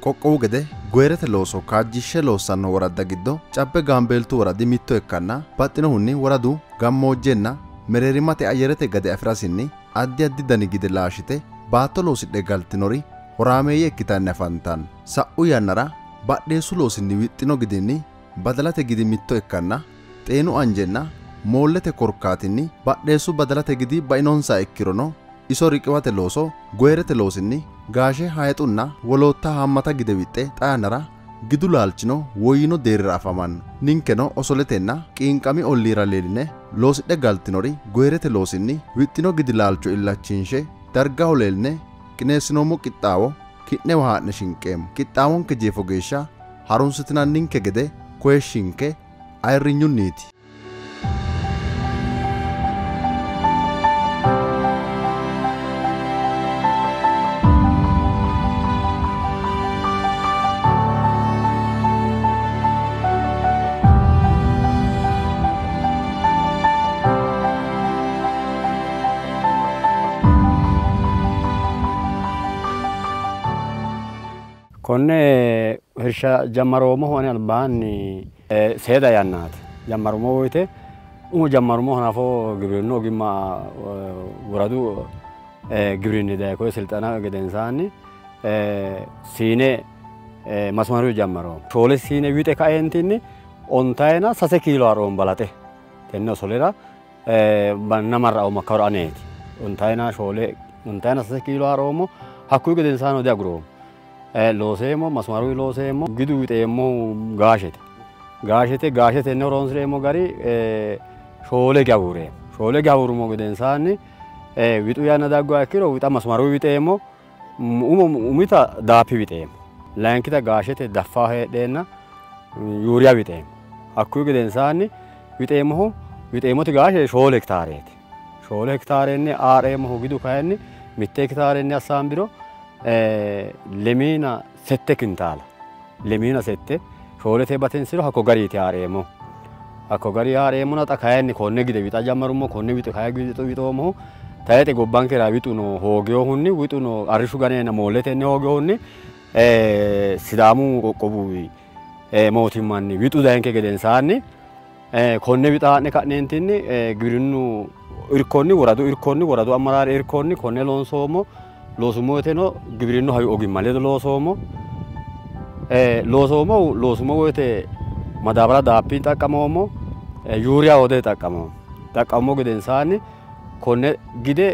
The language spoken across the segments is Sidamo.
Qoqqowu gede goyirete looso kaajjishshe loossanno woradda giddo Cabbe Gaambeeltu woradi mitto ikkanna baxxinohunni woradu gammoojjenna mereerimate ayyerete gade afirasinni addi addi dani gide laashshite baatto loosidhe galtinori horaameeyye ikkitanni afantanno. Sa'u yannara badheessu loosinni wixxino gidinni badalate gidi mitto ikkanna xeenu anjenna moollete korkaatinni badheessu badalate gidi bainonsa ikkirono iso riqiwate looso goyirete loosinni gaashe hayixunna wolootta haammata gide wixxe xaa yannara gidu laalchino woyyino deerrira afamanno. Ninkeno osoletenna qiinqami olliira leelline loosidhe galtinori goyirete loosinni wixxino gidi laalcho illachinshe dargaho leelline qineessinoommo qixxaawo ki'newa haa'ne shinqeemmo. Qixxaawonke jeefo geeshsha harunsitinanninke gede koyishshinke ayirrinyunniiti. Konne irsha jammaroomo ani albaanni seeda yannaati. Jammarummo woyte umo jammarummo hanafo gibirinnu ogimma woradu gibirinni daye koye silxana gedensaanni siine masmaru jammaroomo. Shoole siine wixe kaentinni ontayina 6 kiilo haroom balaxe tenne osolera banna marra'oommo hakkawaro aneeti. Ontayina shoole ontayina 6 kiilo haroommo hakkuyi gedensaano diaguroommo. Looseemmo masmaru looseemmo gidu wixeemmo gaashete. Gaashete gaashetenne horonsireemmo gari shoole gawureemmo. Shoole gawurummo gedensaanni wixu yanna dagguha ikkiro wixa masmaru wixeemmo. Umo umita daappi wixeemmo. Layinkita gaashete daffa heedheenna yuuriya wixeemmo. Hakkuyi gedensaanni wixeemmohu wixeemmoti gaashe 4 hektaareeti. 4 hektaarenni aareemmohu gidu kayinni 1 hektaarenni assaambiro lemina 7 kintaala. Lemina 7 shoolete batensiro hakko gariiti haareemmo. Hakko gari haareemmona xa kayinni konne gide wixa jammarummo konne wixu kayi gide wixoommohu tayixe gobbankera wixu no hoogeyohunni wixu no arrishshu ganeenna moolletenni hoogeyohunni Sidaamu qoqqowu mootimmanni wixu dayinke gedensaanni konne wixa haa'ne ka'neentinni gibirinnu irkonni woradu irkonni woradu ammaraare irkonni konne loonsoommo. Loosummo woyteno gibirinnu hayyo ogimma ledo loosoommo. Loosoommo loosummo woyte madaabara daappi xaqqamoommo, yuuriya hoode xaqqamoommo. Xaqqammo gedensaanni konne gide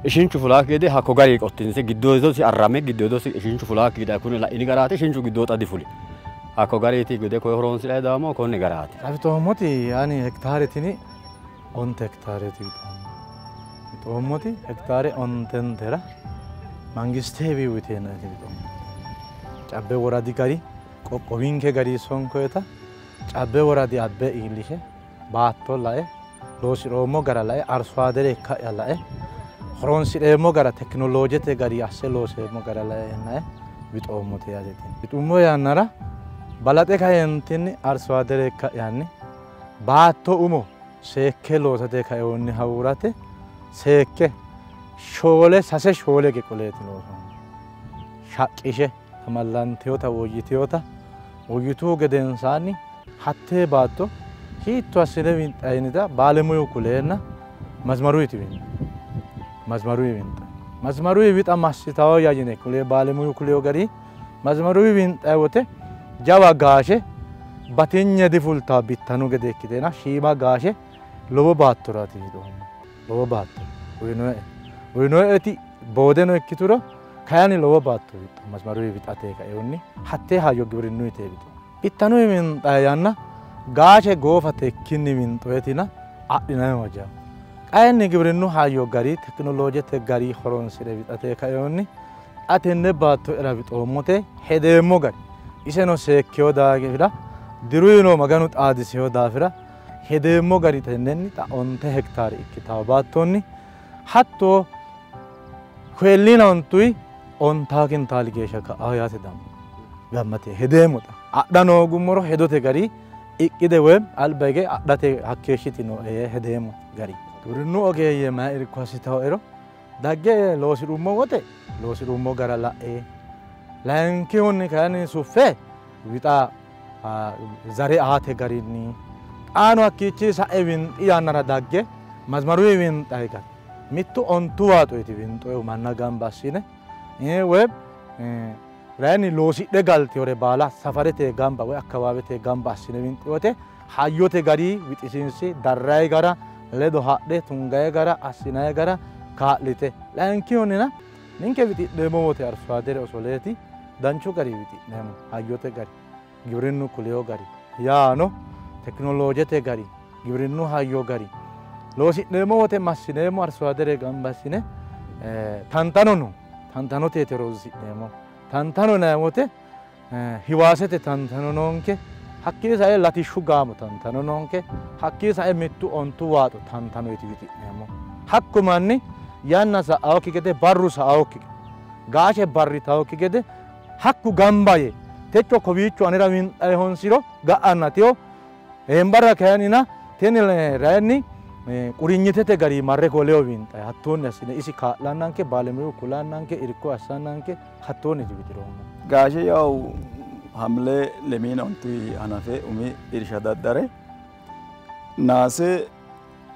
ishinchu fulaakki gede hakko gari qottinse giddoyidosi arrame giddoyidosi ishinchu fulaakki gede kuni la'ini garaati ishinchu giddoo xa difuli. Hakko gariiti gide koye horonsidhayi daammo konne garaati. Wixoommoti ani hektaare tini 9 hektaareeti wixoommo. Wixoommoti hektaare 9tera mangisteewi uyiteennaati wixoommo. Cabbe woradi gari qoqqowinke gari sonkoyeta cabbe woradi abbe iillishe baatto lae loosiroommo gara lae arso adere ikka'ya lae horonsireemmo gara tekinoloojete gari asse looseemmo gara lae wixoommote yaate. Wixummo yannara balaxe kaentinni arso adere ikka'yanni baatto umo seekke loosate kaeonni hawurate seekke shoole sase shoole ge qoleeti loosoommo. Shaqqishe amallanteyota woyyiteyota woyyituu gedensaanni hattee baatto hiitto assine winxayinita baalemuyu kuleenna mazmaruyti winxa. Mazmaruyi winxa. Mazmaruyi wixa massitawo yine kulee baalemuyu kuleyo gari mazmaruyi winxayi wote jawa gaashe batinye difultaa bittanu gede ikkiteena shiima gaashe lowo baattoraati wixoommo. Lowo baatto uyinoe. Uyinoeti boodeno ikkituro kayinni lowo baatto wixxa mazmaruyi wixate kaeonni hattee hayyo gibirinnuyi wixo. Bittanuyi winxayi yanna gaashe goofate ikkinni winxoetina adhinayi wajawo. Kayinni gibirinnu hayyo gari tekinoloojete gari horonsire wixate kaeonni xa tenne baatto era wixoommote hedeemmo gari iseno seekkeyo daafira diruyino Maganu xaadiseyo daafira hedeemmo gari tennenni xa 9 hektaare ikkitawo baattonni hatto kuellina ontuyi 10 kintaali geeshsha ka'awo yaate dammo gammate hedeemmo xa adha noogummoro hedote gari iqqide woyim alba hige adhate hakkeeshshitino hedeemmo gari. Gibirinnu ogeeyye mayi irko assitawoero dagge loosi'rummo wote loosi'rummo gara la'e Layinkihunni kayinni suffe wixa zare aate garinni xaano hakkiichi sa'e winxi yannara dagge mazmaruyi winxayi gari mittu 9 waaxooti winxoyehu manna gamba assine woy rayinni loosidhe galtewore baala safarete gamba woy akkawaawete gamba assine winxi wote hayyote gari wixisiinsi darrayi gara ledo hadhe tungayi gara assinayi gara kaa'lite layinkihunnina ninke wixi'neemmo wote arso adere osoleeti danchu gari wixi'neemmo hayyote gari giwirinnu kuleyo gari yaano tekinoloojete gari giwirinnu hayyo gari loosi'neemmo wote massineemmo arso adere gamba assine tantano no tantanoteeti horonsi'neemmo tantano yinanni wote hiwaasete tantano noonke hakkii sae latishshu gaamo tantano noonke hakkii sae 8 9 waaxo tantanoeti wixi'neemmo hakku manni yanna sa'awokki gede barru sa'awokki gede gaashe barritawokki gede hakku gamba yee techo kowiicho anera winxayi honsiro ga'annatiyo eembarra kayinnina tini rayinni qurinyitete gari marre goleyo winxayi hattoonni assine isi kaa'lannanke baalemuyu kulannanke irko assannanke hattoonni wixiroommo. Gaashe yaw hamle 12 hanafe umi irsha daddare naase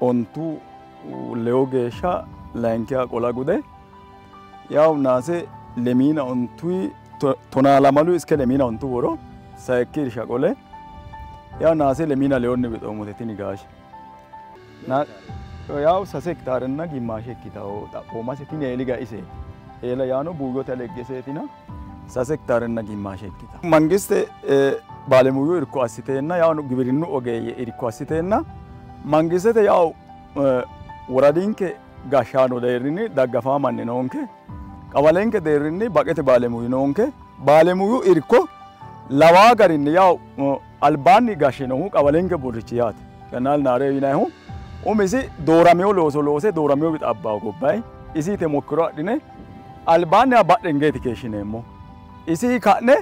9 leyo geeshsha layinkiha qola gude yaw naase 12 12 iske 12 woro sayikki irsha qole yaw naase 24 wixoommote tini gaashe yaw 3 hektaarenna gimmaashe ikkitawo xaphoomase tini eeli gaiseeti eela yaano buuyyote aleggeseetina 3 hektaarenna gimmaashe ikkitawo. Mangiste baalemuyu irko assiteenna yaw giwirinnu ogeeyye irko assiteenna mangistete yaw woradinke gashshaano deerrinni daggafaa manni noonke qawalenke deerrinni baqete baalemuyu noonke baalemuyu irko lawaa garinni yaw albaanni gashshinohu qawalenke burrichi yaate Gannaal Naaree yinayihu umisi doorameyo looso loose doorameyo wixa abbawo gobbayi isi temokkiro adhine albaanni badhengeeti keeshshineemmo isi ka'ne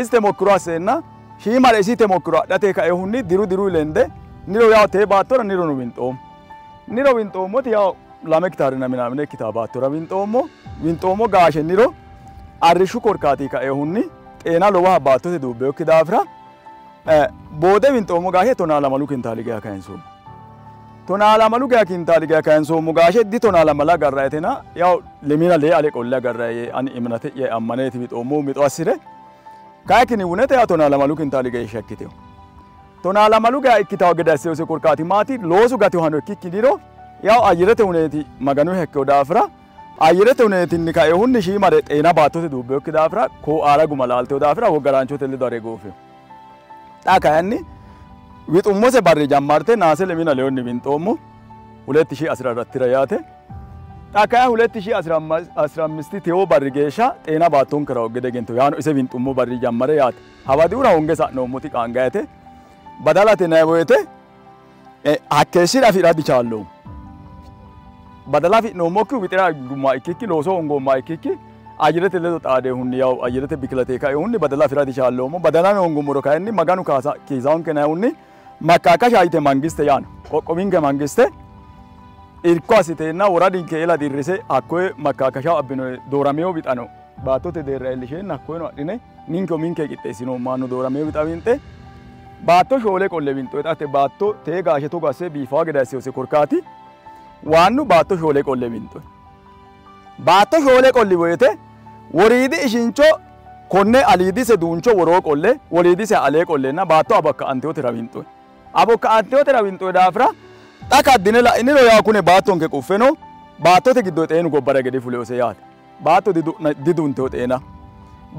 isi temokkiro asseenna shiimare isi temokkiro adhate kaehunni diru diru lende niro yaw tee baattora niro no winxoommo niro winxoommoti yaw 2 hektaarenna minaamine ikkitaa baattora winxoommo winxoommo gaashe niro arrishshu korkaati kaehunni xeena lowoha baattote duubbeyokki daafira boode winxoommo gaashe 12 kintaali geya kayinsoommo 12 geya kintaali geya kayinsoommo gaashe di 12 agarrayetena yaw 24 ale qolle agarraye ani imnate'ya ammaneeti wixoommohu mixo assire kayikini wunete yaw 12 kintaali geeshsha ikkiteyo 12 geya ikkitawo gede asseyose korkaati maati loosu gatewohano ikkikki niro yaw ayyerete huneeti maganu hekkeyo daafira ayyerete huneetinni kaehunni shiimare xeena baattote duubbeyokki daafira kooaara guma laalteyo daafira woggaraanchote ledo are goofeyo xa kayinni wixummose barri jammarte naase 24 winxoommo 2014 yaate xa kayi 2015 tewo barri geeshsha xeena baattonkera hogge degento yaano ise winxummo barri jammare yaate hawadiura honge sa'noommoti qaangayete badalate yinayi woyite hakkeeshshira afi'ra dichaalloommo badala afi'noommokkihu wixira gumma ikkikki looso hongoomma ikkikki ayyerete ledo xaadehunni yaw ayyerete bikilate kaehunni badala afira dichaalloommo badalano hongummoro kayinni maganu kiisaonke nayihunni makkaakasha yite mangiste yaano qoqqowinke mangiste irko assiteenna woradinke ela dirrise hakkoye makkaakasha abbino doorameyo wixano baattote deerra iillisheenna hakkoyeno adhine ninke uminke qixxeessinoommo mannu doorameyo wixa winxe baatto 4 qolle winxoye xate baatto tee gaashe togo asse biifaa gede asseyose korkaati waannu baatto 4 qolle winxoye baatto 4 qolli woyite woriidi ishincho konne aliidise duuncho woroo qolle woriidise alee qollenna baatto abokka'anteotera winxoye abokka'anteotera winxoye daafira xa kaddine la'iniro yaw kune baattonke quffe no baattote giddo xeenu gobbara gede fuleyose yaate baatto didunteyo xeena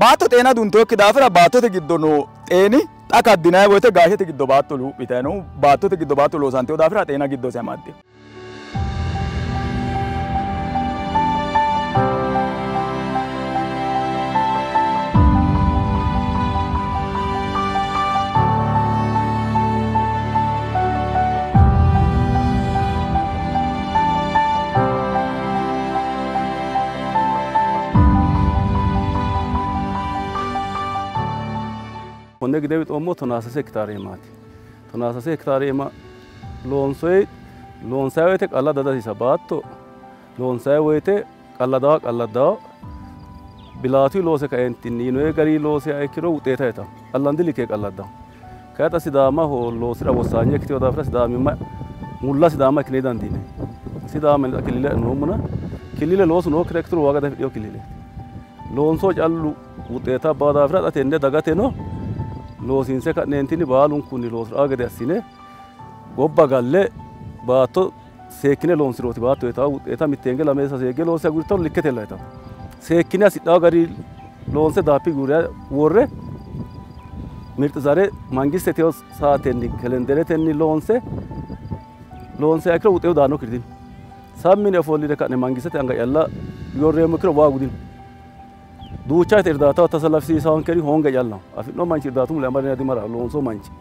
baatto xeena dunteyokki daafira baattote giddo noo xeeni xa kaddinayi woyite gaashete giddo baatto luuphitayi no baattote giddo baatto loosanteyo daafira xeena giddose amaddeyo. Konne gide wixoommo 16 hektaare iimaati. 16 hektaare iima loonsayi woyite qalla dadasiisa baatto loonsayi woyite qalladaawa qalladaawa Bilaatu loose kaentinni yinoe gari loose ikkiro wuxeeta yita allandi like qalladda kayita Sidaamaho loosira wossaanye ikkiteyo daafira Sidaamimma mulla Sidaama ikkine dandiine Sidaama kilile noommuna kilile loosu nookkire ikkituro waaga dafidhiyo kilileeti loonsoo callu wuxeeta abbaa daafira xa tenne dagateno loosiinse ka'neentinni baalunkunni loosiraa gede assine gobba galle baatto seekkine loonsirooti baatto yitaa wuxeeta mitteenge lame saseegge loonse agurtaro likketella yitaa seekkine hasidhaa gari loonse daappi guuriya worre mirxi zare mangiste teyo saatenni kelenderetenni loonse loonse ikkiro wuxeehu daannokkiri dino sammine ofollire ka'ne mangistete anga calla yorreemmo ikkiro waa gudino duucha woyte irdaataho tasalafisiisaankeri honge callaho afi'no manchi irdaatu mule amadina dimara loonsoo manchi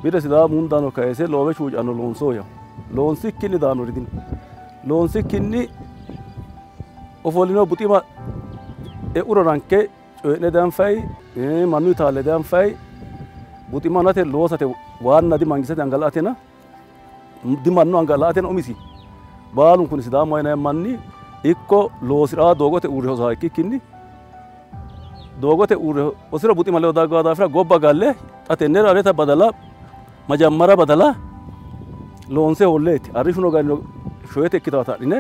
bire Sidaamu hundano kayise loowe cuucanno loonsoo yawo loonsikkinni daannori dino loonsikkinni ofollino buxima e'uro ranke coyi'ne danfayi mannu taalle danfayi buxima hunate loosate waanna di mangistete anga la'atena di mannu anga la'atena umisi baalunkuni Sidaamu yinanni manni ikko loosiraa doogote uurre hosaa ikkikkinni doogote uurre hosiro buxima ledo daggaa daafira gobba galle xa tennera areta badala majammara badala loonse holleeti arrishuno garino shoyete ikkitaata adhine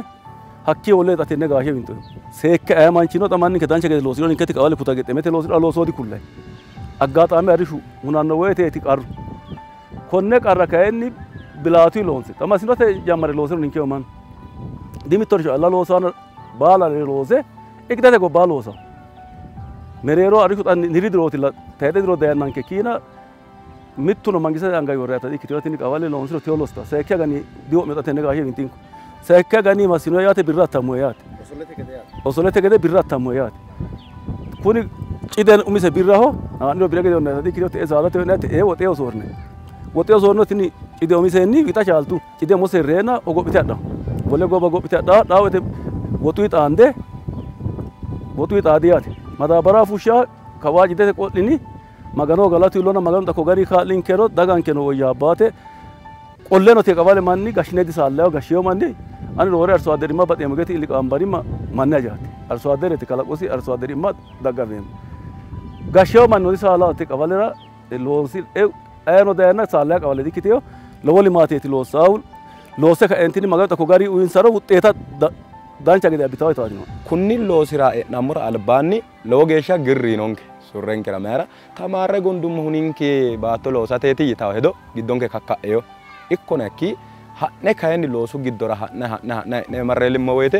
hakki holle xa tenne gaashe winxoyi seekke aye manchino xa manninke dancha gede loosiro ninketi qawale kuta gexxemete loosira loosoo dikullayi aggaxaame arrishu hunanno woyteeti qarru konne qarra kayinni bilaatuyi loonse xa masinote jammare loosiro ninkeyo mannu dimittoricho alla loosaano baalare loose ikkitete gobbaa loosa mereero arrishu xa niri dirootilla tayxe diro dayannanke kiina mittuno mangistete anga yorreata ikkitino tini qawale loonsiro teyo loosita seekke agani diwo'mino xa tenne gaashe winxinku seekke agani masino yaate birra attammoe yaate osolete gede birra attammoe yaate kuni ciden umise birraho haa'niro bira gede yonnata dikkitino te'e saadate yonnate te'e woxeho soorne woxeho soorno tini cide umisenni wixa chaaltu cide umose reena ogophite hadhaho wole gobba gophite hadhaho hadhaho woyte woxuyi xaande woxuyi xaadi yaate madaabara fushsha kawaa cidete qo'lini Magano galatu illona Maganu xa ko gari kaa'linkero dagankeno woyyaabbaate qolleno te qawale manni gashshine disaallayo gashsheyo manni ani roore arso adderimma baxeemmo gede illiqaambarimma manni hajaati arso addereti kalaqosi arso adderimma daggameemmo gashsheyo manni disaalayo te qawalera loonsi ayeno dayenna saallaya qawale dikkiteyo lowo limaateeti loossaahu loosse ka'eentinni Maganu xa ko gari uyinsaro wuxeeta dancha gede abbitawo yitaati. Kunni loosira e'nammora albaanni lowo geeshsha girri yinonke surrenkera mayira tamaarre gondummo huninke baatto loosateeti yitawo hedo giddonke kakka'eyo ikkona ikki ha'ne kayinni loosu giddora ha'ne ha'ne ha'ne e'ne marreelimmo woyte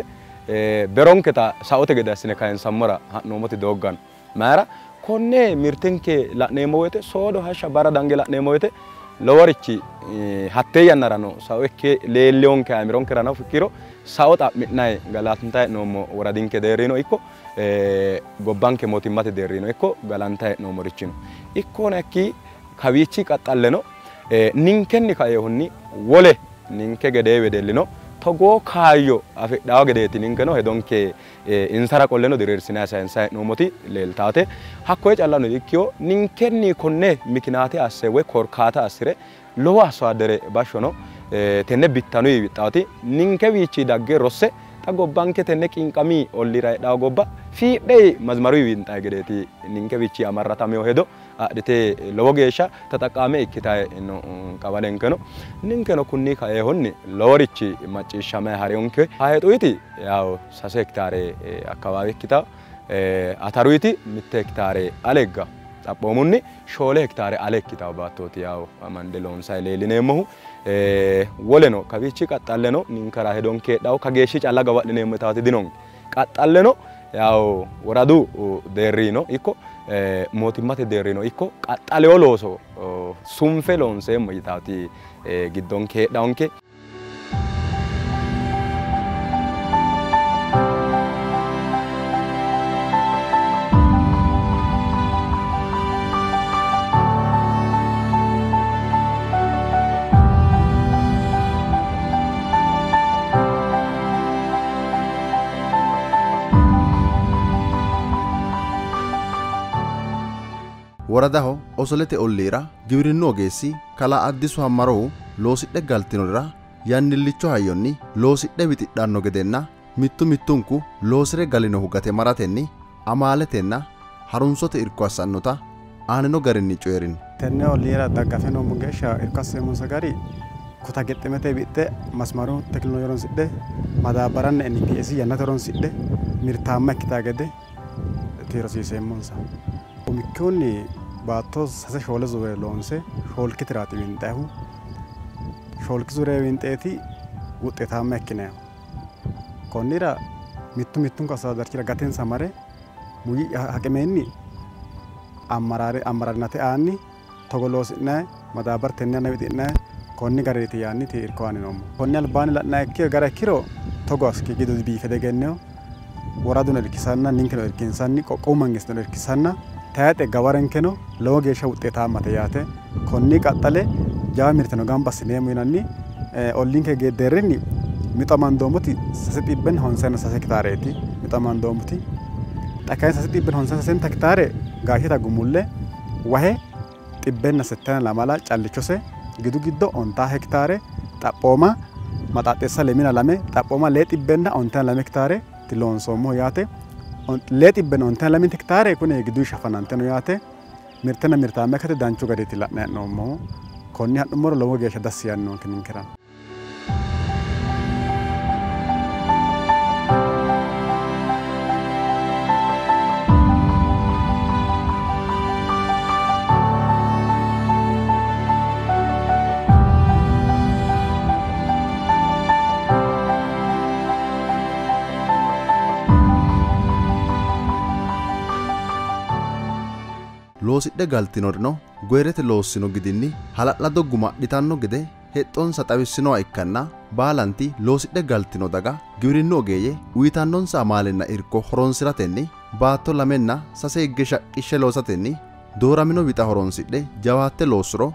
beronketa saote gede assine kayinsammora ha'noommoti dooggano mayira konne mirtenke la'neemmo woyte soodo hashsha barra dange la'neemmo woyte loworichi hattee yannarano sao ikke leelleyonke ayimironskerano ikkiro sao xa'mi'nayi galantayi hee'noommo woradinke deerrino ikko gobbanke mootimmate deerrino ikko galantayi hee'noommorichi no ikkona ikki kawiichi qaxxalleno ninkenni kaeehunni wole ninke gedee wedellino togoo kaayyo afidhawo gedeeti ninkeno hedonke insara qolleno diriirsinayi sayinsayi hee'noommoti leeltaate hakkoye callano ikkiyo ninkenni konne mikinaate asse woy korkaata assire lowo asso addere bashshono tenne bittanuyi wixxaati ninkewiichi dagge rosse xa gobbanke tenne qinqami ollira heedhawo gobba fiidhei mazimaruyi winxayi gedeeti ninkewiichi amarratameyo hedo adhite lowo geeshsha tataqqaame ikkitayi no qawalenkeno ninkeno kunni kaeehunni loworichi macciishshamayi hariyonke hayixuyiti yawo 3 hektaare akkawaawe ikkitawo ataruyiti 1 hektaare ale higgawo xaphoomunni 4 hektaare ale ikkitawo baattooti yawo amande loonsayi leellineemmohu woleno kawiichi qaxxalleno ninkera hedonke heedhawo kageeshshi calla gawa'lineemmo yitaati dinonke qaxxalleno yawo woradu deerrino ikko mootimmate deerrino ikko qaxxaleyo looso sunfe loonseemmo yitaati giddonke heedhawonke. Woradaho osolete olliira giwirinnu ogeessi kalaa Addisu Hammarohu loosidhe galtinorira yannillicho hayyonni loosidhe wixidhanno gedenna mittu mittunku loosire galinohu gate maratenni amaaletenna harunsote irko assannota aanino garinni coyi'rino. Tenne olliira daggafe noommo geeshsha irko asseemmonsa gari kuta gexxemete wixxe masmaru tekinoloje horonsidhe madaabbaranna NPS yannate horonsidhe mirtaamma ikkitaa gede rosiiseemmonsa. Umikkiunni baatto 3 4 zure loonse 4 tiraati winxaahu 4 zure winxeeti wuxxetaamma ikkineehu. Konnira mittu mittunku astaadarchira gatensa mare muyyi haqimeenni ammararinate aanni togo loosi'nayi madaabbar tenne yanna wixi'nayi konni gariiti yaanni irko aanni noommo. Konni albaanni la'nayi gara ikkiro togo aski gidu biife degenneho woraduno irkisanna ninkeno irkinsanni qoqqowu mangisteno irkisanna tayixe gawarenkeno lowo geeshsha wuxxetaammate yaate. Konni qaxxale jawa mirteno gamba assineemmo yinanni ollinke deerrinni mixo amandoommoti 353 hekitaareeti mixo amandoommoti. Xa kayinni 353 hekitaare gaasheta gumulle wahe 172 callichose gidu giddo 10 hekitaare xaphooma maxaaxeessa 22 xaphooma 252 hekitaare loonsoommoho yaate. 252 hekitaare kune gidu shafanante no yaate. Mirtenna mirtaamma ikkate danchu gariiti la'nayi hee'noommohu. Konni ha'nummoro lowo geeshsha dassi yaannonke ninkera. Loosidhe galtinorino goyirete loossino gidinni hala'lado guma adhitanno gede hexxonsa xawissinoha ikkanna baalanti loosidhe galtino daga giwirinnu ogeeyye uyitannonsa amaalenna irko horonsi'ratenni baatto 2 3 higge shaqqishshe loosatenni dooramino wixa horonsidhe jawaatte loossuro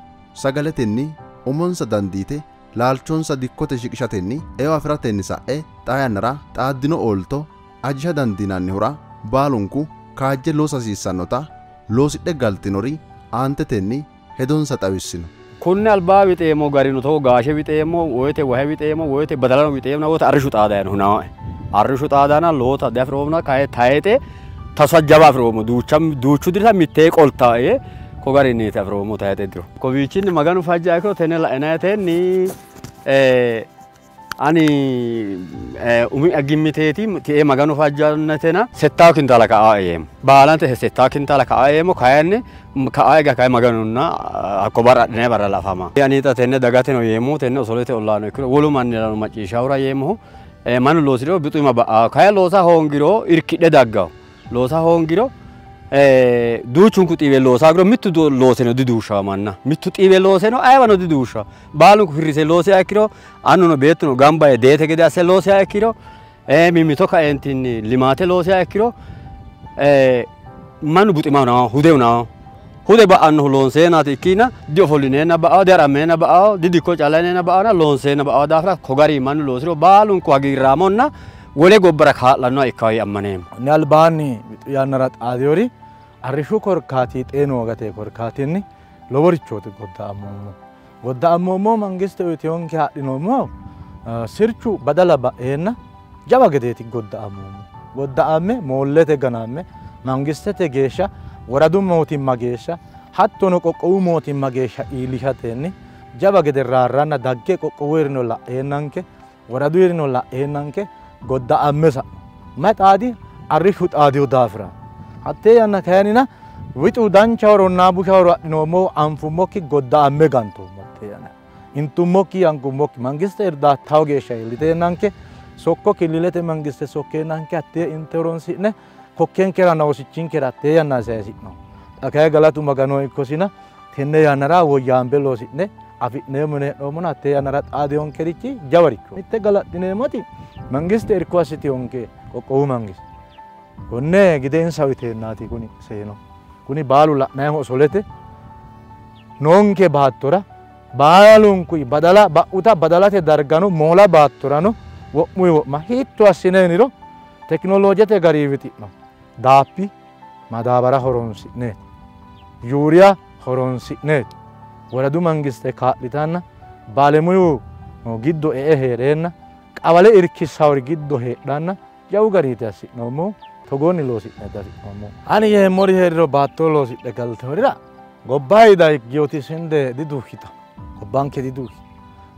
sagaletenni umonsa dandiite laalchonsa dikkote shiqishatenni eo afi'ratenni sa'e xaa yannara xaaddino oolto ajisha dandiinannihura baalunku kaajje loosa hasiissannota loosidhe galtinori aantetenni hedonsa xawissino. Konne albaa wixeemmo garino togo gaashe wixeemmo woyte wahe wixeemmo woyte badalano wixeemmo woyte arrishu xaadayno hunae arrishu xaadana loota diafiroomna kaye tayixe tasa jawa afiroommo duuchu dirita mittee qoltae ko garinniiti afiroommo tayixe diro. Kowiichinni Maganu fajja ikkiro tenne la'inayitenni ani umi agimmiteeti ti'e Maganu fajjannatena 6 kintaala ka'aa yeemmo. Baalante 6 kintaala ka'aa yeemmo kayinni ka'aa ega kayi Maganunna hakko barra adhinayi barra lafama. Ani xa tenne dagateno yeemmohu tenne osolete ollaano ikkiro wolu mannirano macciishshahura yeemmohu mannu loosiro bixuma ba'aa kayi loosa hoongiro irkidhe daggawo loosa hoongiro duuchunku xiiwe loosa agiro mittu looseno diduushshawo manna mittu xiiwe looseno ayeewano diduushshawo baalunku hirrise loosiha ikkiro annuno beettuno gamba yee deete gede asse loosiha ikkiro mimmito kaentinni limaate loosiha ikkiro mannu buxima hunawo hude hunawo hude ba'annohu loonseenaati ikkiina diofollineenna ba'awo diharameenna ba'awo didikko callaneenna ba'awona loonseenna ba'awo daafira ko garii mannu loosiro baalunku hagiirraamonna wole gobbara kaa'lannoha ikkawo ammaneemmo. Konni albaanni wixu yannara xaadiyori arrishu korkaati xeenu wogate korkaatinni loworichooti godda'ammoommo. Godda'ammoommo mangiste uyiteyonke adhinoommo sirchu badala ba'eenna jawa gedeeti godda'ammoommo. Godda'amme moollete ganamme mangistete geeshsha woradu mootimma geeshsha hattono qoqqowu mootimma geeshsha iillishatenni jawa gede raarranna dagge qoqqowu irino la'eennanke woradu irino la'eennanke godda'amme sa'no. Mayi xaadi arrishu xaadiyo daafira. Hattee yanna kayinnina wixu dancha horonna busha horo adhinoommo anfummokki godda'amme gantoommo hattee yanna. Intummokki angummokki mangiste irdaattawo geeshsha iilliteennanke sokko killilete mangiste sokkeennanke hattee inte horonsi'ne kokkenkeranna wosichinkera hattee yanna sayisi'no. Xa kayi galatu Maganoho ikkosina tenne yannara woyyaambe loosi'ne afi'neemmo yine hee'noommona hattee yannara xaadiyonkerichi jawaricho. Mitte galaxxineemmoti mangiste irko assiteyonke qoqqowu mangiste. Konne gideensa uyiteennaati kuni seeno. Kuni baalu la'nayihu osolete noonke baattora baalunku badala ba'uta badalate dargano moola baattorano wo'muyi wo'ma hiitto assine yiniro tekinoloojete garii wixi'no. Daappi madaabara horonsi'neeti. Yuuriya horonsi'neeti. Woradu mangiste kaa'litanna baalemuyu giddo e'e hee'reenna qawale irkissawori giddo heedhanna jawu gariiti assi'noommohu. Togoonni loosi'ne dafi'noommo. Ani yeemmori heeriro baatto loosidhe galteorira gobbayi daggiyoti sinde diduukkita. Gobbanke diduukkita.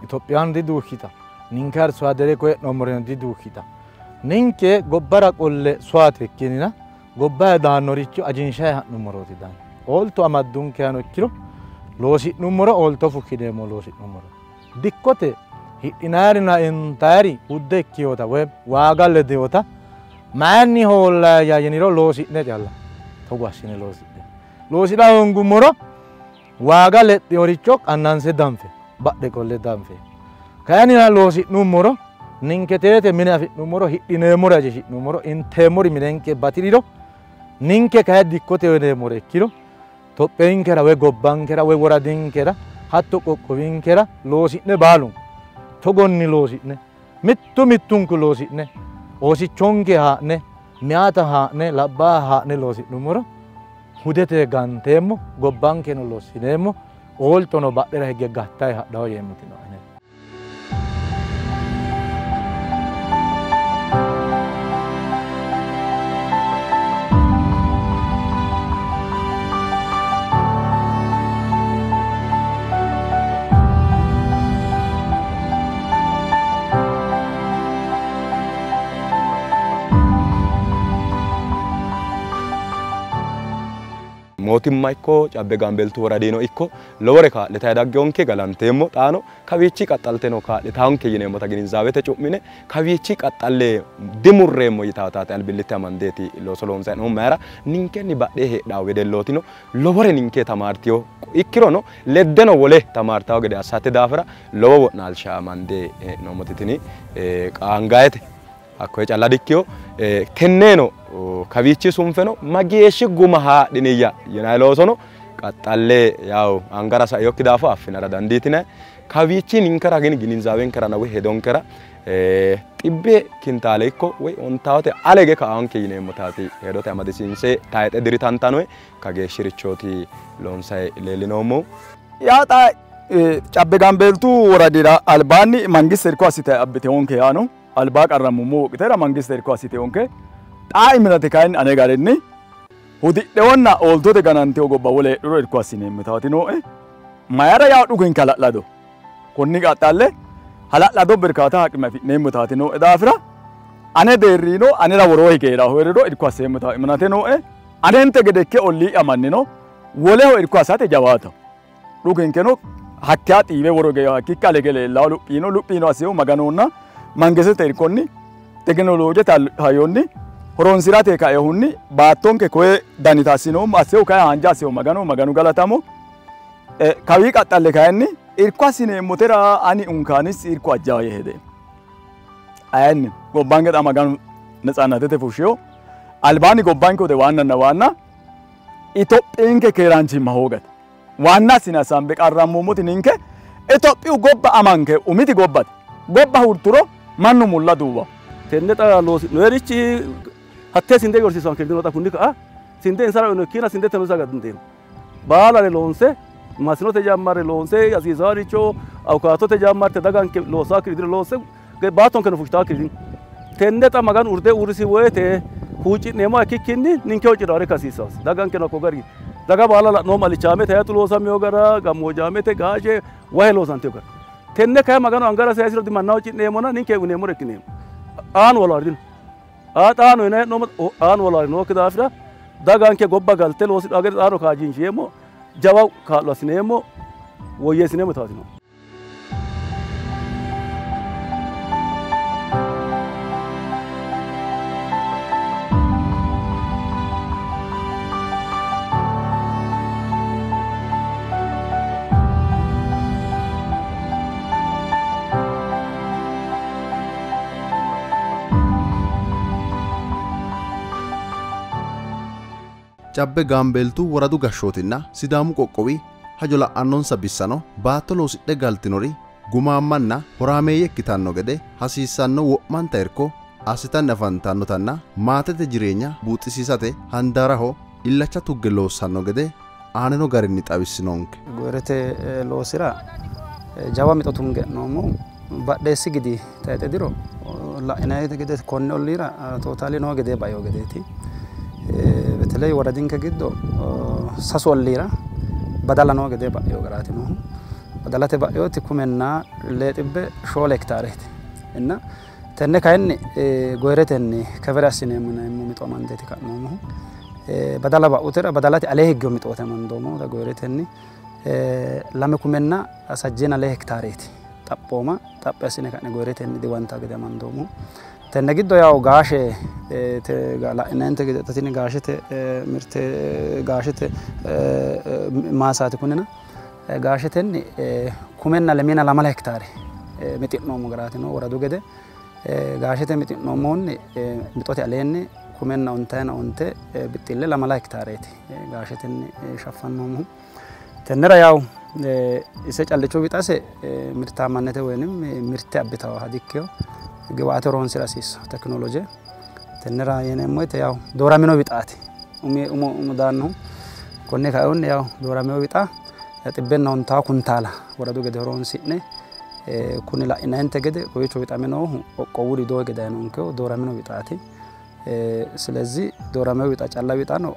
Itophiyaan diduukkita. Ninke arso adere koye hee'noommorino diduukkita. Ninke gobbara qolle soyaate ikkinina gobbayi daannoricho ajinshayi ha'nummorooti daanno. Oolto amaddunkeano ikkiro loosi'nummoro oolto fukkineemmo loosi'nummoro. Dikkote hidhinayirinna intayiri udde ikkiyota woy waaga ledeyota mayinni hoollaayya yiniro loosi'ne calla togo assine loosi'ne. Loosi'ra hoongummoro waaga lexxinoricho qannanse danfe badhe qolle danfe. Kayinnilla loosi'nummoro ninke teete mine afi'nummoro hidhineemmori ajishi'nummoro inteemmori minenke batiriro ninke kayi dikkote uyineemmore ikkiro Tophiyinkera woy gobbankera woy woradinkera hatto qoqqowinkera loosi'ne baalunku togonni loosi'ne mittu mittunku loosi'ne oosichonke haa'ne meyaata haa'ne labbaaha haa'ne loosi'nummoro hudete ganteemmo gobbankeno lossineemmo ooltono badhera higge gattayi hadhawo yeemmoti no ane. Mootimma ikko Cabbe Gaambeeltu woradiino ikko lowore kaa'litayi daggeyonke galanteemmo. Xaano kawiichi qaxxalteno kaa'litaanke yineemmota ginizaawete cu'mine kawiichi qaxxalle dimurreemmo yitaataate albillitte amandeeti looso loonsayi hee'noommo. Mayira ninkenni badhee heedhawo wedellootino lowore ninke tamaartiyo ikkirono leddeno wole tamaartawo gede assate daafira lowo wo'naalsha amande hee'noommoti tini qaangayete. Hakkoye calla dikkiyo tenneeno kawiichi sunfeno mageeshshi guma haadhiniyya yinayi loosono qaxxalle yawu angara saiyokki daafo affinara dandiitinayi. Kawiichi ninkera gini ginizaawenkerana woy hedonkera xibbe kintaale ikko woy ontawote alege ka'anke yineemmotaati hedote amadisiinse tayixe diritantanoe kageeshshirichooti loonsayi leellinoommohu. Yaa xa Cabbe Gaambeeltu woradira albaanni mangiste irko assite abbitewonke yaano albaa qarrammummo woqitera mangiste irko assitewonke xaa imirate kayinni ane garinni hudidhewonna ooltote ganantewo gobba wole heedhuro irko assineemmotaati nooe. Mayara yaa dhukinke hala'lado konni qaxxalle hala'lado birkaata haqime afi'neemmotaati nooe daafira ane deerriino anera woroo higeeraho heeriro irko asseemmota iminate nooe. Anente gede ikke ollii'ya mannino woleho irko assate jawaata dhukinkeno hakkiya xiiwe woro geeya hakkikka alege leellawo luphiino luphiino asseehu Maganonna mangistete irkonni tekinoloojete hayyonni horonsirate kaehunni baattonke koye danita assinoommo asseehu kayi haanja asseehu Magano Maganu galatamo. Kawii qaxxalle kayinni irko assineemmotera ani unkaanis irko ajjawa yee hedeemmo. Ayinni gobbanke xa Maganu netsaannatete fushsheyo albaanni gobbanke wode waannanna waanna Itophiyinke keeraanchimma hoogate. Waanna assine assambe qarrammummoti ninke Itophiyu gobba amanke umiti gobbate. Gobba hurturo mannu mulla duuwa. Tenne xa loosi'noyerichi hattee sinde yorsiisanke dino xa kunni ka'a sinde insara uyino ikkina sindete no saga dindeemmo. Baalare loonse masinote jammare loonse hasiisaaricho awukaatote jammarte daganke loosaakkiri dino loonse baattonkeno fushitaakkiri dino. Tenne xa Maganu urde uurrisi woyite huucci'neemmoha ikkikkinni ninke huucci'raare hasiisaasi. Dagankeno hakko gari daga baala la'noommo alichaamete hayixu loosamino gara gammoojjaamete gaashe wahe loosanteyo gara. Tenne kayi Maganu angara sayisiro dimannaho huucci'neemmona ninke uyineemmore ikkineemmo. Aanu wolaari dino. Xaano yinayi hee'noommo aanu wolaari nookki daafira daganke gobba galte loosidhaa gede xaano kaajjinsheemmo jawa kaa'lo assineemmo woyyeessineemmo yitaati no. Cabbe Gaambeeltu woradu gashshootinna Sidaamu qoqqowi hajo la'annonsa bissano baatto loosidhe galtinori gumaammanna horaameeyye ikkitanno gede hasiissanno wo'manta irko assitanni afantannotanna maatete jireenya buuxisiisate handaaraho illacha tugge loossanno gede aanino garinni xawissinonke. Goyirete loosira jawa mixo tunge hee'noommo. Badheessi gidi tayxe diro la'inayte gede konne olliira tootaali noo gedee baeo gedeeti. በተለይ ወረዲንከ giddo sasu olliira badala noo gedee ba'eo garaati noohu. Badalate ba'eoti kumenna lee xibbe 4 hektaareeti እና tenne kayinni goyiretenni kevere assineemmo yineemmo mixo amandeeti ka'noommohu. Badala ba'utera badalate alee higgeyo mixoote amandoommo goyiretenni 2 kumenna 2 hektaareeti xaphooma xaphi assine ka'ne goyiretenni diwantaa gede amandoommo. Tenne giddo yaw gaashe la'inayinte gede tini gaashete mirte gaashete maasaati kunina gaashetenni kumenna 2 hektaare mixi'noommo garaati no woradu gede gaashete mixi'noommohunni mixote aleenni kumenna 95 bixxille 2 hektaareeti gaashetenni shaffannoommohu. Tennera yaw ise callicho wixase mirtaamannete woynim mirte abbitawo dikkeyo ግብአት horoonsira hasiissawo tekinoloje tennera yineemmo woyte yaw dooramino wixaati umi umo umo daannohu konne kaehunni yaw dooramino wixa 150 kuntaala woradu gede horoonsi'ne kuni la'inayinte gede kowiicho wixame noohu qoqqowu widoo hige dayinonkehu dooramino wixaati. ስለዚህ dooramino wixa calla wixano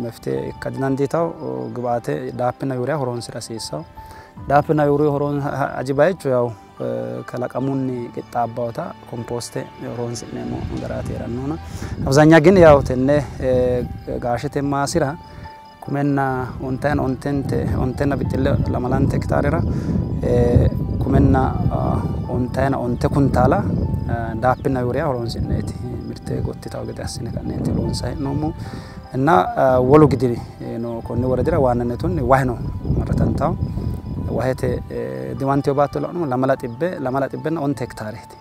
መፍትሄ ikka didandiitawo ግብአate daappina yuuriya horoonsira hasiissawo. Daappina yuuriya aji bayicho yaw kalaqamunni qixxaabbawota komposte horoonsi'neemmo garaati heerannohuna. አብዛኛ ግን ያው tenne gaashete maasira kumenna 95 bixxille 2 hektaarera kumenna 95 kuntaala daappina yuuriya horoonsi'neeti mirte gottitawo gede assine ka'neenti loonsayi hee'noommo. እና wolu gidi no konni woradira waanannetunni wahe no marratantawo wahete diwanteyo baatto la'numo 2,209 hektaareeti.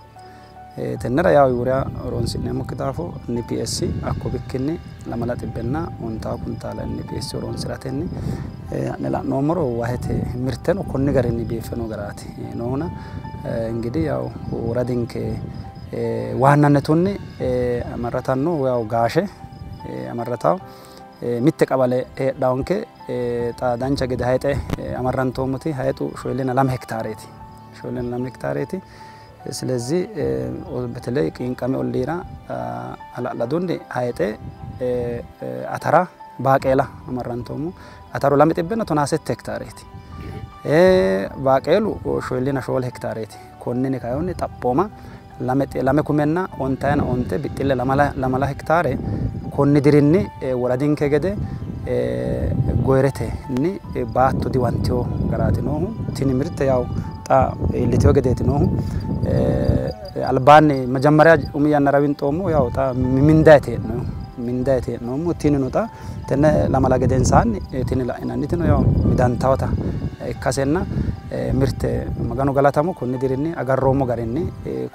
Tennera yaw yuuriya horoonsi'neemmokki daafo NPS hakko bikkinni 2,209 kuntaala NPS horoonsiratenni ha'ne la'noommoro wahete mirteno konni garinni biiffe noo garaati noohuna. እንግዲህ ያው ወረድንኬ ዋናነቱኒ amarratanno yaw gaashe amarratawo mitte qabale heedhawonke xa dancha gede hayixe amarrantoommoti hayixu 42 hektaareeti 42 hektaareeti. ስለዚህ በተለይ qiinqame olliira hala'ladunni hayixe atara baaqeela amarrantoommo ataru 218 hektaareeti baaqeelu 24 hektaareeti. Konnini kayinni xaphooma 2 kumenna 95 bixxille 2 hektaare konni dirinni woradinke gede goyiretenni baatto diwanteyo garaati noohu. Tini mirte yaw xa iilliteyo gedeeti noohu. Albaanni መጀመሪያ umi yannara winxoommo yaw xa mindayete hee'noommo mindayete hee'noommo. Tinino xa tenne lamala gedensaanni tini la'inannitino yaw midantawota ikkasenna mirte Maganu galatamo konni dirinni agarroommo garinni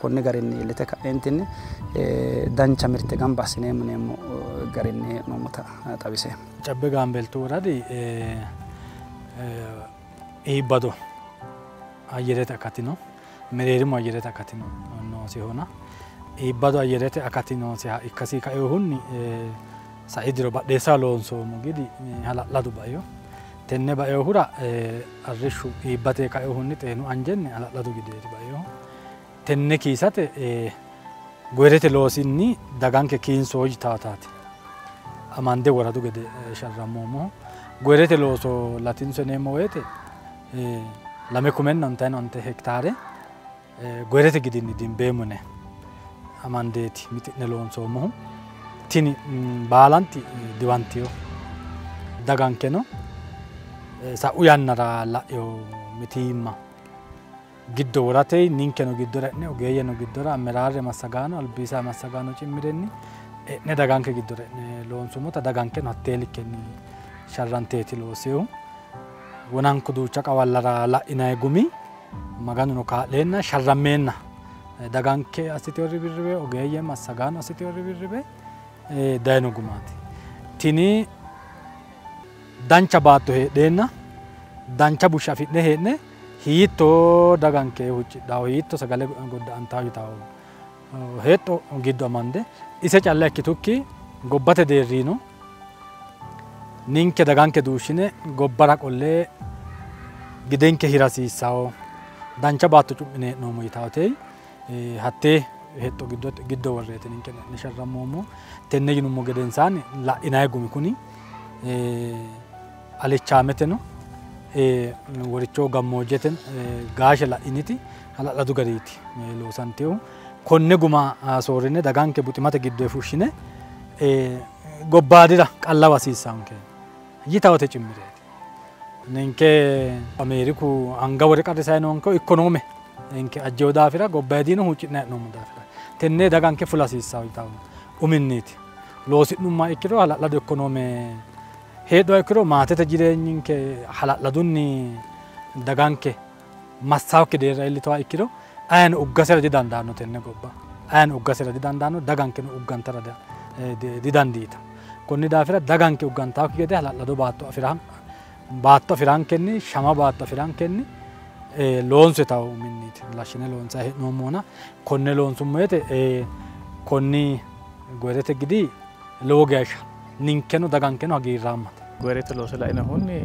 konni garinni iillite ka'eentinni dancha mirte gamba assineemmo yineemmo garinni hee'noommota xawiseemmo. Cabbe Gaambeeltu woradi iibbado ayyerete akati no mereerimu ayyerete akati noosihona iibbado ayyerete akati noosiha ikkasi kaeehunni sai diro badheessa loonsoommo gidi hala'ladu baeo tenne baeohura arrishshu iibbate kaeehunni xeenu anjenni hala'ladu gideeti baeohu. Tenne kiisate goyirete loosinni daganke kiinsoo yitaataati amande woradu gede sharrammoommohu. Goyirete looso latinso yineemmo woyte 2,095 hektaare goyirete gidinni dimbeemmo yine amandeeti mixi'ne loonsoommohu. Tini baalanti diwanteyo dagankeno sa'u yannara la'eyo mitiimma giddo worate ninkeno giddora e'ne ogeeyyeno giddora ameraarre massagaano albisa massagaano cimmirenni e'ne daganke giddora e'ne loonsummota dagankeno hattee likkenni sharranteeti loosseehu. Wonanku duucha qawallara la'inayi gumi Maganuno kaa'leenna sharrammeenna daganke assiteyo ribirribe ogeeyye massagaano assiteyo ribirribe dayino gumaati. Tini dancha baatto heedheenna dancha bushsha afi'ne hee'ne hiittoo daganke huccidhawo hiitto sagale godda'antawo yitawo hexxo giddo amande ise calla ikkitukki gobbate deerriino ninke daganke duushshine gobbara qollee gidenke hirasiissawo Dancha baatto cu'mine hee'noommo yitaate hattee hexxo giddo worreeti ninke sharrammoommo. Tenne yinummo gedensaanni la'inayi gumi kuni alichaameteno woricho gammoojjete gaashe la'initi hala'ladu gariiti loosanteehu. Konne guma soorrine daganke buximate giddo fushshine gobbaadira qallawa hasiissaanke yitawote cimmireeti. Ninke Ameeriku anga wore qarrisayi noonke ikkonoome ninke ajjewo daafira gobbayidiino huucci'nayi hee'noommo daafira tenne daganke fula hasiissawo yitawo uminniiti. Loosi'nummoha ikkiro hala'lado ikkonoome heedhuha ikkiro maatete jireenyinke hala'ladunni daganke massaawokki deerra iillitoha ikkiro ayino uggasera didandaanno tenne gobba. Ayino uggasera didandaanno, dagankeno uggantara didandiita. Konni daafira daganke uggantaakki gede hala'lado baatto afirankenni shama baatto afirankenni loonso yitawo uminniiti. Lashshine loonsayi hee'noommona konne loonsummo woyte konni goyirete gidi lowo geeshsha ninkeno dagankeno hagiirraammate. Goyirete looso lainohunni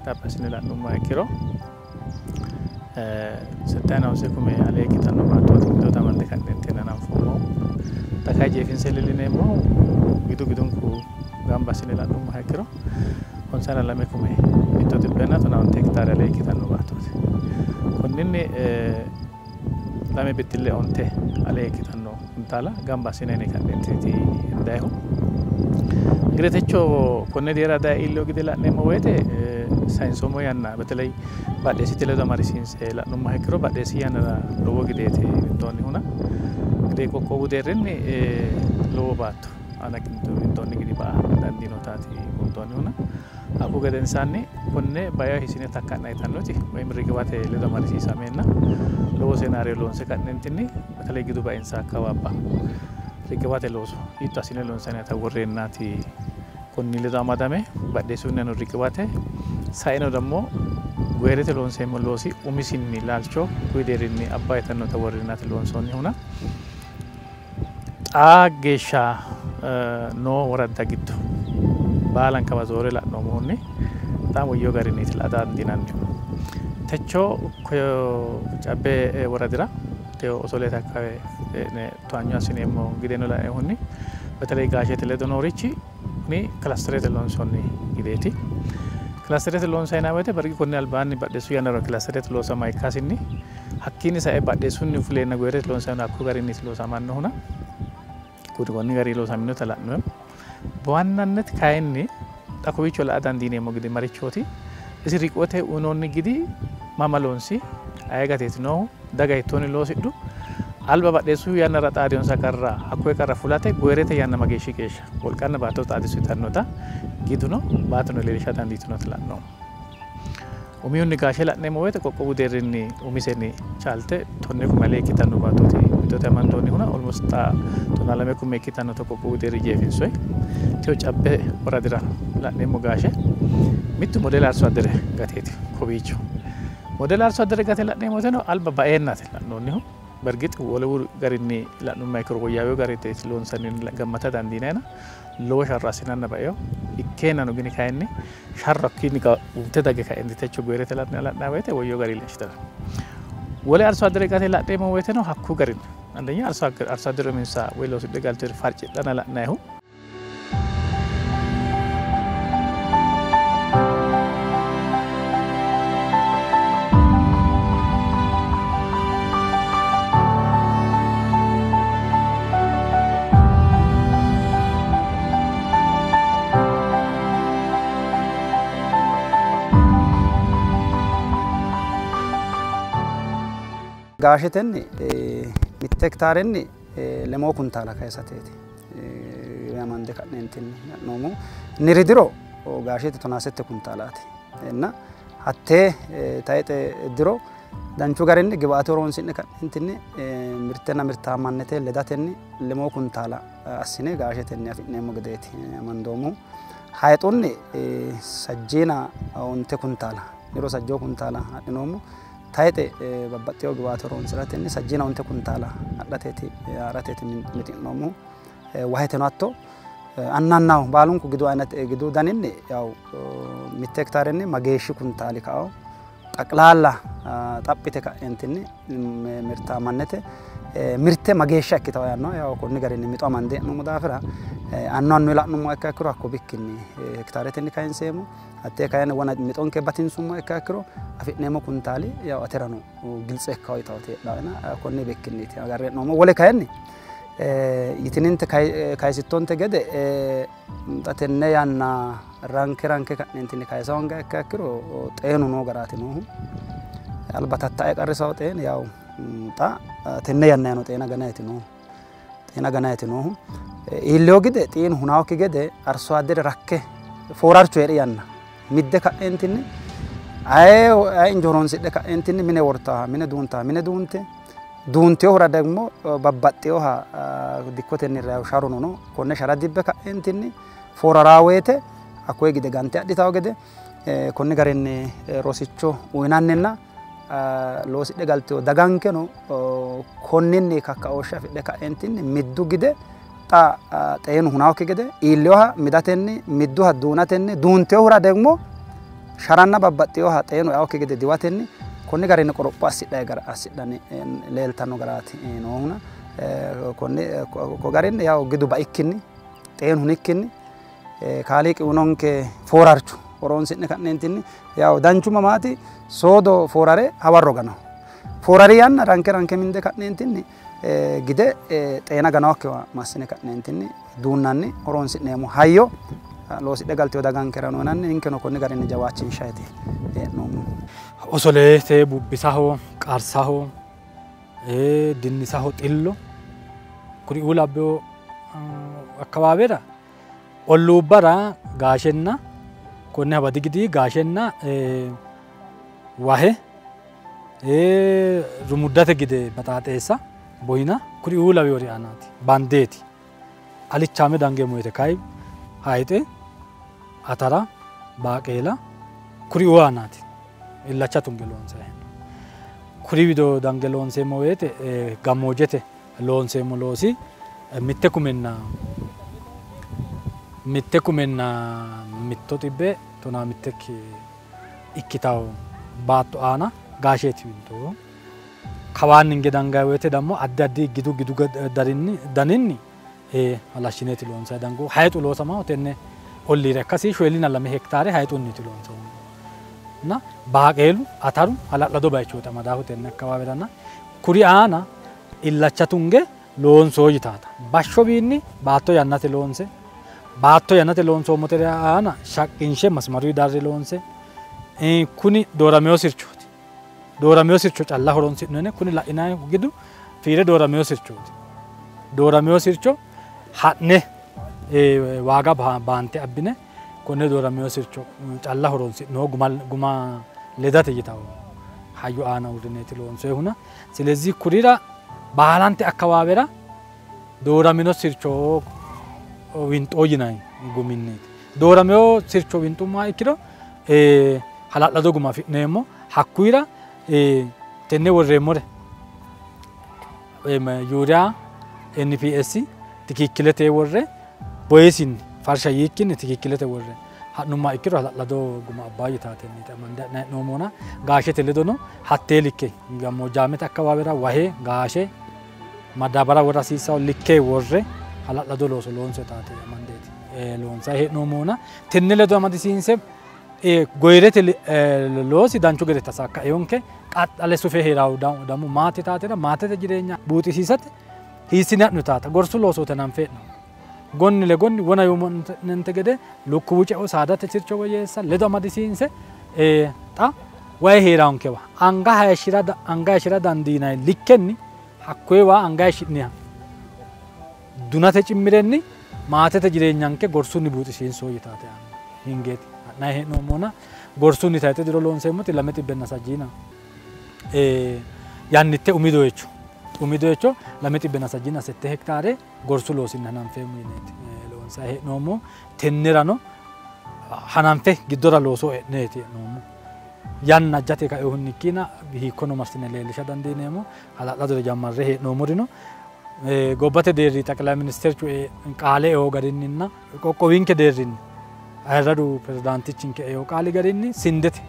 xaphi assine la'nummoha ikkiro 69 kume alee ikkitanno baattooti giddota amande ka'neentinni hananfoommohu. Xa kayi jeefinse leellineemmohu gidu gidunku gamba assine la'nummoha ikkiro 52 kume 115 hektaare alee ikkitanno baattooti. Konninni 2.9 alee ikkitanno kuntaala gamba assine ka'neentinniiti hendayihu. እንግዲህ techo konne deerra daye iillino gede la'neemmo woyte sayinsoommo yanna በተለይ badheessite ledo amadisiinse la'nummoha ikkiro badheessi yannara lowo gideeti winxoonnihuna እንግዲህ qoqqowu deerrinni lowo baatto aana winxoonni gidi ba'a dandiinotaati buunxoonnihuna hakku gedensaanni konne bayo hisine takka'na yitannoti ወይም riqiwate ledo amadisiisameenna lowo scenario loonse ka'neentinni በተለይ gidu bainsa akkawaabba riqiwate looso hiitto assine loonsannita worreennaati konni ledo amadame badheessunnino riqiwate saeno ደግሞ goyirete loonseemmo loosi umisinni laalcho kuyi deerrinni abba yitannota worreennaati loonsoonnihuna xaa geeshsha noo woradda giddo baalankawa zoore la'noommohunni በጣም woyyoo garinniiti la'a dandiinannihu. Techo cabbe woradira osoleete አካባቢ towaanyo assineemmo gideno lainohunni በተለይ gaashete ledo noorichi kuni kilasterete loonsoonni gideeti. Kilasterete loonsanni woyte bargi konni albaanni badheessu yannara kilasterete loosama ikkasinni hakkiinni sae badheessunni fuleenna goyirete loonsanni hakku garinniiti loosamannohuna kuni konni gari loosaminota la'noommo. በዋናነት kayinni xa kowiicho la'a dandiineemmo gidi marichooti isi riqote uyinoonni gidi mama loonsi aye gateeti noohu daga hiittoonni loosidhu alba badheessu yannara xaadinonsa qarra hakkoye qarra fulate goyirete yanna mageeshshi geeshsha wolqanna baatto xaadisu yitannota giduno baattono leellisha dandiitinota la'noommo. Umihunni gaashe la'neemmo woyte qoqqowu deerrinni umisenni chaalte 10 kume alee ikkitanno baattooti mixote amandoonnihuna almost xa 12 kume ikkitannota qoqqowu deerri jeefinsoyi. Teyo cabbe woradira la'neemmo gaashe mittu model arso addere gateeti kowiicho. Model arso addere gate la'neemmo woyteno alba baeennate la'noonnihu. በእርግጥ wolu garinni la'nummoha ikkiro woyyaawino garinniiti loonsanni gammata dandiinayina lowo sharro assinanna baeo ikkeennano gini kayinni sharro hakkiinni unte dagge ka'enti techo goyirete la'nanni woyte woyyoo gari leellishshanno. Wole arso addere gate la'neemmo woyteno hakku garinni አንደኛ አርሶ አደሩ uminsa ወይ loosidhe galtinori farcidhana la'nayihu Gaashetenni mitte hektaarenni 2 kuntaala kayisateeti amande ka'neentinni la'noommohu. Niri diro gaashete 17 kuntaalaati እና hattee tayixe diro danchu garinni gibaate horonsi'ne ka'neentinni mirtenna mirtaamannete ledatenni 2 kuntaala assine gaashetenni afi'neemmo gedeeti amandoommohu. Hayixunni sajjiina 9 kuntaala niro sajjoo kuntaala adhinoommo. Tayixe babbaxxewo gibaate horonsiratenni sajjiina 9 kuntaala adhateeti haarateeti mixi'noommohu. Waheteno hatto annannaho baalunku gidu ayinate gidu daninni yaw mitte hektaarenni mageeshshi kuntaali ka'awo ጠቅላላ xaphite ka'entinni mirtaamannete mirte mageeshsha ikkitawo yaanno yaw konni garinni mixo amande hee'noommo daafira annu annu la'nummoha ikka ikkiro hakko bikkinni hektaaretenni kayinseemmo hattee kayinni wona mixonke batinsummoha ikka ikkiro afi'neemmo kuntaali yaw aterano giltse ikkawo yitawoti heedhawoena konni bikkinniiti agarre hee'noommo. Wole kayinni yitininte kayisittonte gede xa tenne yanna ranke ranke ka'neentinni kayisa hongiha ikka ikkiro xeenu noo garaati noohu. Alba tatta'e qarrisawo xeeni yaw xa tenne yannayino xeena ganayti noohu. Xeena ganayti noohu. Iillewo gide xeenu hunawokki gede arso addere rakke foorarchu hee'ri yanna midde ka'neentinni aye injo horonsidhe ka'neentinni mine wortaaha mine duuntaha mine duunte duunteyohura ደግሞ babbaxxeyoha dikkotenni rayo sharuno no konne shara dibbe ka'neentinni fooraraa woyte hakkoye gide gante adhitawo gede konni garinni rosicho uyinanninna loosidhe galteyo dagankeno konninni kakkaooshshe afidhe ka'entinni middu gide xa xeenu hunawokki gede iilleyoha midatenni midduha duunatenni duunteyohura ደግሞ sharanna babbaxxeyoha xeenu eawokki gede diwatenni konni garinni qoropho assidhayi gara assidhanni leeltanno garaati noohuna konni ko garinni yaw gidu baikkinni xeenu hunikkinni kaaliiqi uyinonke foorarchu horonsi'ne ka'neentinni yaw danchumma maati soodo foorare hawarro ganawo foorari yanna ranke ranke minde ka'neentinni gide xeena ganawokkiwa massine ka'neentinni duunnanni horonsi'neemmo hayyo loosidhe galteyo dagankera no yinanni ninkeno konni garinni jawaachinshayti hee'noommo. Osolete bubbisaho qarsaho dinnisaho xillo kuriuu labbeyo akkawaawera olluubbara gaashenna konne habadi gidi gaashenna wahe rumuddate gide baxaaxeessa boyina kuriuu laweyori aanaati bandeeti alichaame dangeemmo woyte kayi hayxe atara baaqeela kuriuu aanaati illacha tunge loonsayi hee'noommo. Kuri wido dange loonseemmo woyte gammoojjete loonseemmo loosi 1,111 ikkitawo baatto aana gaasheeti winxo. Kawaanni hinge dangayi woyte ደግሞ addi addi gidu gidu daninni halashshineeti loonsayi dango. Hayixu loosamaho tenne olliira ikkasi 42 hektaare hayixunniiti loonsoommo. እና baaqeelu ataru hala'lado bayichooti amadaahu tenne akkawaaweranna kuri aana illacha tunge loonsoo yitaata. Bashshowiinni baatto yannate loonse baatto yannate loonsoommote aana shaqqinshe masmaruyi darre loonse kuni doorameyo sirchooti. Doorameyo sircho calla horonsi'noyne kuni la'inayihu gidu fiire doorameyo sirchooti. Doorameyo sircho ha'ne waaga baante abbine konne doorameyo sircho calla horonsi'noo guma ledate yitawo hayyo aana uurrineeti loonsoyihuna. ስለዚህ kurira baalante akkawaawera dooramino sircho winxoo yinayi guminniiti. Doorameyo sircho winxummoha ikkiro hala'lado guma afi'neemmo. Hakkuyira tenne worreemmore yuuriya NPS tikikkilete worre boyesinni farsha yiikkinni tikikkilete worre ha'nummoha ikkiro hala'lado guma abbaa yitaatenniiti amande ha'nayi hee'noommona. Gaashete ledono hattee likke gammoojjaamete akkawaawera wahe gaashe madaabara wora hasiissawo likke worre hala'lado looso loonso yitaate amandeeti loonsayi hee'noommona. Tenne ledo amadisiinse goyirete loosi danchu gede tasakkaeyonke qaxxale sufe heerawo dammo maate taatera maatete jireenya buuxisiisate hiissine ha'nu taata gorsu loosoote hananfe hee'noommo. Gonni le gonni wona yuummonte gede lukkuwu ceo saadate sircho woyyeessa ledo amadisiinse xa wayi heeraankewa anga hayishshira dandiinayi likkenni hakkoye waa anga hayishshi'niha dunate cimmirenni maatete jireenyanke gorsunni buuxisiinsoo yitaate hingeeti ha'nayi hee'noommona. Gorsunni tayixe diro loonseemmoti 270 yannitte umi doyicho 278 hektaare gorsu loosinni hananfeemmo yineeti loonsayi hee'noommo. Tennerano hananfe giddora looso e'neeti hee'noommo. Yanna ajjate kainohunni ikkina hiikkono massine leellisha dandiineemmo. Hala'ladore jammarre hee'noommorino gobbate deerri ጠቅላይ ሚኒስቴርቹ qaale eo garinninna qoqqowinke deerrinni ayirradu pirezidaantichinke eo qaali garinni sindete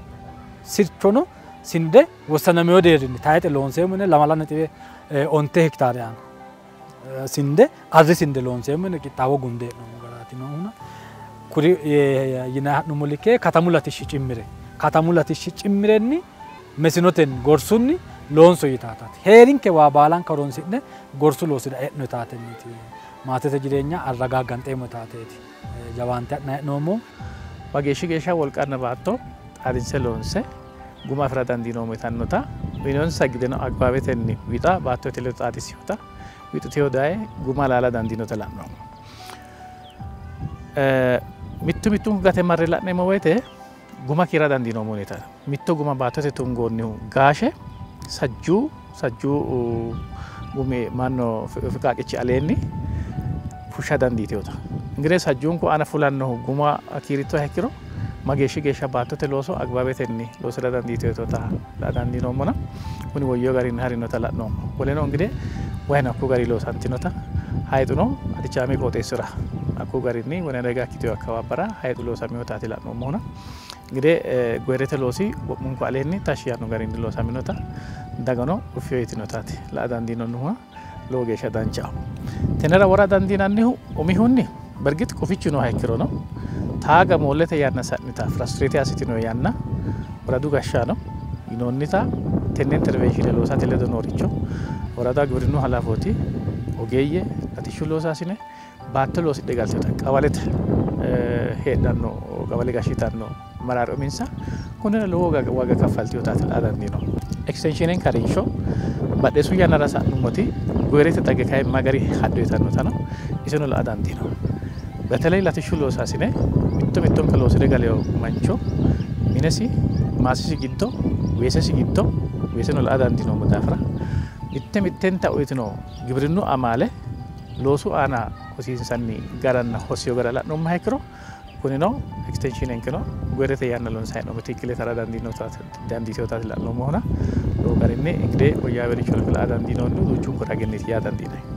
sirchono ስንዴ ወሰነሚዮ deerrinni tayxe loonseemmo yine 2.9 hektaare aana sinde arri sinde loonseemmo yine qixxaawo gunde hee'noommo garaati noohuna kuri yinanni ha'nummo likke katamu latishshi cimmirenni mesinotenni gorsunni loonso yitaataati heerinke waa baalanka horonsi'ne gorsu loosira e'no yitaatenniiti maatete jireenya arragaagganxeemmo yitaateeti jawaante ha'nanni hee'noommo. Mageeshshi geeshsha wolqanna baatto xaadinse loonse guma afira dandiinoommo yitannota uyinonsa gideno agbaabetenni wixa baattote ledo xaadissinota wixuteyo daye guma laala dandiinota la'noommo. Mittu mittunku gate marre la'neemmo woyite guma kiira dandiinoommo yitano. Mitto guma baattote tungoonnihu gaashe sajjuu gumi manno fiqaaqichi aleenni fushsha dandiiteyota. Ingire sajjuunku aana fulannohu guma kiirittoha ikkiro mageeshshi geeshsha baattote looso agbaabetenni loosira dandiiteyota la'a dandiinoommona kuni woyyo garinni harinota la'noommo. Woleno ingide wayino hakku gari loosantinota hayixuno atichaame qooxeessira hakku garinni wona daga ikkiteyo akkabaabbara hayixu loosaminotaati la'noommohuna እንግዲህ goyirete loosi wo'munku aleenni tashshi yaanno garinni loosaminota dagano uffiyo yitinotaati la'a dandiinannihu lowo geeshsha danchaho. Tennera wora dandiinannihu umihunni bergit qufichu nooha ikkirono taaga moollete yanna sa'nita frustrate assitino yanna woradu gashshaano yinoonnita tenne intervention loosate ledo nooricho worada giwirinnu halafooti ogeeyye latishshu loosaasine baatto loosidhe galteota qawalete heedhanno qawale gashshitanno maraaro uminsa kunnira lowo waaga kaffaltinotaati la'a dandiinoommo. Ekstenshiinen karinsho badheessu yannara sa'nummoti goyirete xagge kayi magari hadho yitannotano iseno la'a dandiinoommo. በተለይ latishshu loosaasine mitto mittonka loosire galeyo mancho minesi maasisi giddo weesesi giddo weeseno la'a dandiinoommo daafira mitte mittenta uyitino giwirinnu amaale loosu aana hosiinsanni garanna hosiyo gara la'nummoha ikkiro kunino ekstenshiinenkeno goyirete yanna loonsanni hee'noommoti ikkile tara dandiitinotaati la'noommohuna lowo garinni ingide woyyaawericho la'a dandiinoonni duuchunku raginniiti yaa dandiinanni.